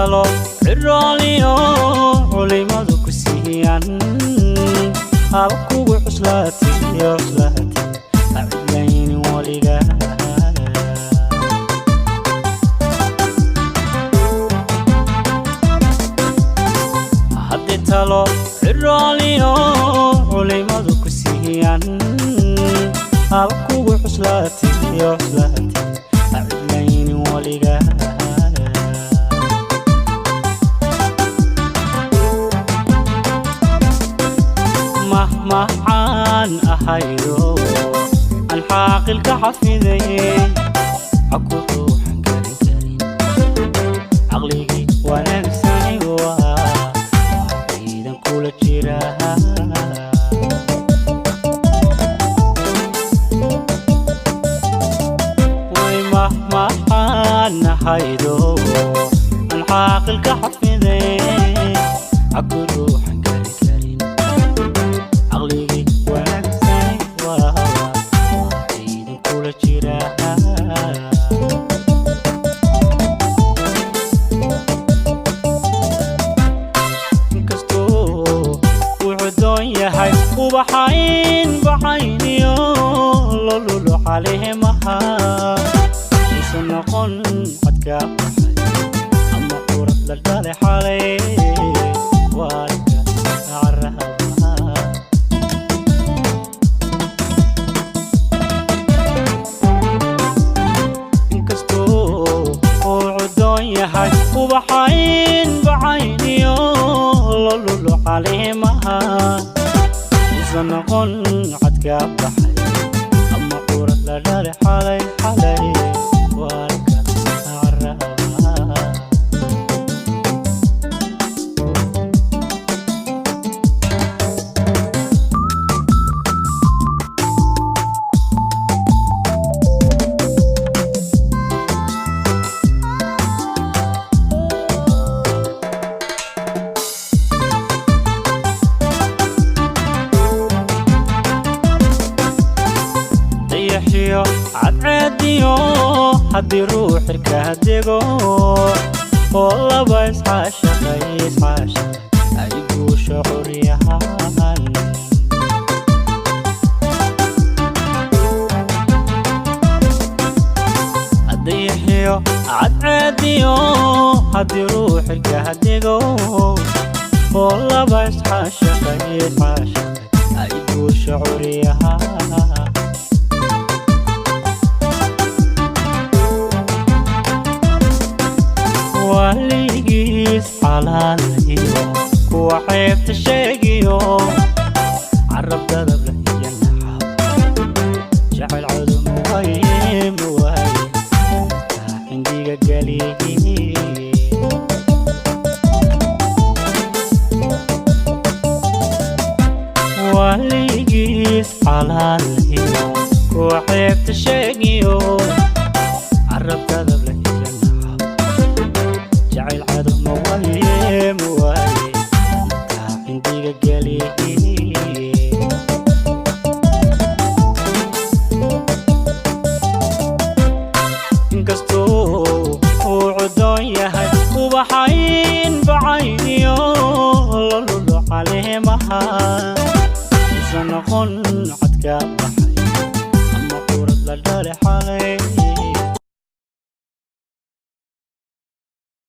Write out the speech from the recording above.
Talo cirooliyo culimadu ku siiyaan, haba kugu cuslaatiyo cuslaati, ha cidlaynin weligaa. Haddii talo cirooliyo culimadu ku siiyaan, haba kugu cuslaatiyo cuslaati, ha cidlaynin weligaa. Mahmacaan ahaydo aan xaaqilka xafidaye, haku ruuxan karin karin caqligii wanaagsani, waa ciidan kula jira. Way mahmacaan ahaydo aan xaaqilka xafidaye, haku ruuxan karin karin caqligii wanaagsani, waa ciidan kula jira. Inkastuu wuxuu doon yahay ubaxayn baxayniyo lolulo caleemaha, usan noqon codka baxay ama qurad la dhale xalay waarka caraba. Inkastuu uu cudoon yahay ubaxayn baxayniyo lolulo caleemaha, usan noqon codka baxay ama qurad la dhale xalay xalay waarka caraba. Dayaxiyo cadceediyo haddii ruux xirka dego oo laba isxaashaqay isxaashaqay ay guusha xuryahaan. Dayaxiyo cadceediyo haddii ruux xirka dego oo laba isxaashaqay isxaashaqay ay guusha xuryahaan. Waligiis xalaalayo kuwa xeebta sheegiyo, carab dadab leh iyo nacab jacayl codum waaye waaye taa cindiga geliye. Waligiis xalaalayo kuwa xeebta sheegiyo, carab dadab leh iyo nacab jacayl cado mawaaye mawaaye taa cindiga geliye. Inkastuu uu cudoon yahay ubaxayn baxayniyo lolulo caleemaha, usan noqon codka baxay ama qurad la dhale xalay.